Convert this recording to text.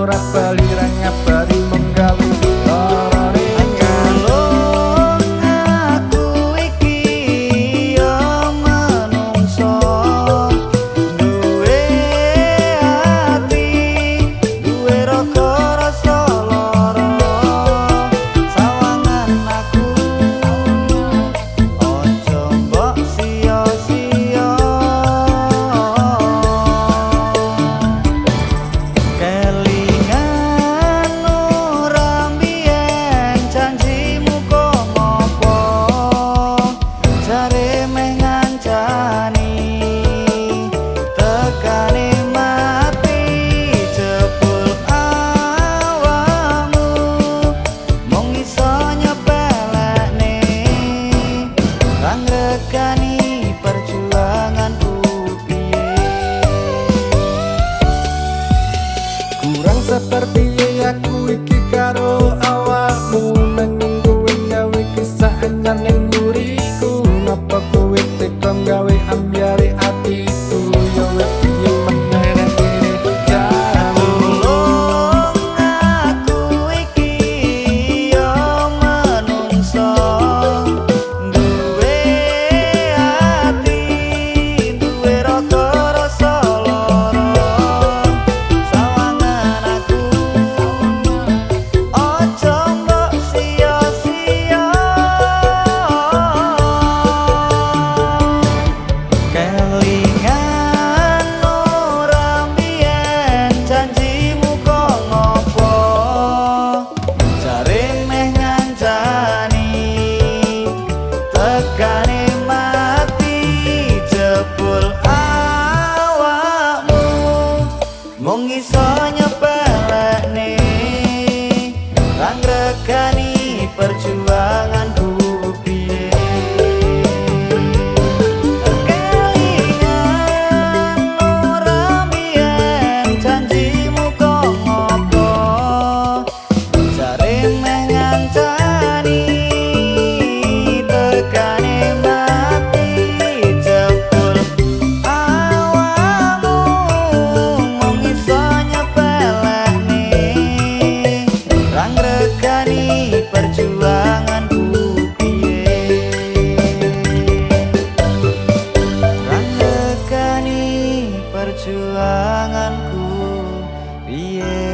ora bali ra ngabari menggawe lara ning. Tulung aku iki ya menungso, duwe ati, duwe raga rasa lara. Sawangan aku aja mbok sia-sia. Kelingan ora mbiyen janjimu kok ngopo, jare meh ngancani tekane mati. Jebul awakmu mung iso nyepelekne, ra ngregani perjuanganku piye. Kurang seperti aku iki karo awakmu, nanging kowe gawe kisah anyar ning mburiku. Napa kowe teka gawe ambyare atiku, ya wis piye meneh nek ngene caramu. Tulung aku iki ya menungso, duwe ati, duwe raga rasa lara. Sawangan aku aja mbok sia-sia. Kelingan ora mbiyen janjimu kok ngopo, jare meh ngancani tekane mati. Jebul awakmu mung iso nyepelekne, ra ngregani perjuanganku piye. Kelingan ora mbiyen janjimu kok ngopo, jare meh ngancani tekane mati. Jebul awakmu mung iso nyepelekne, ra ngregani perjuanganku piye. Ra ngregani perjuanganku piye.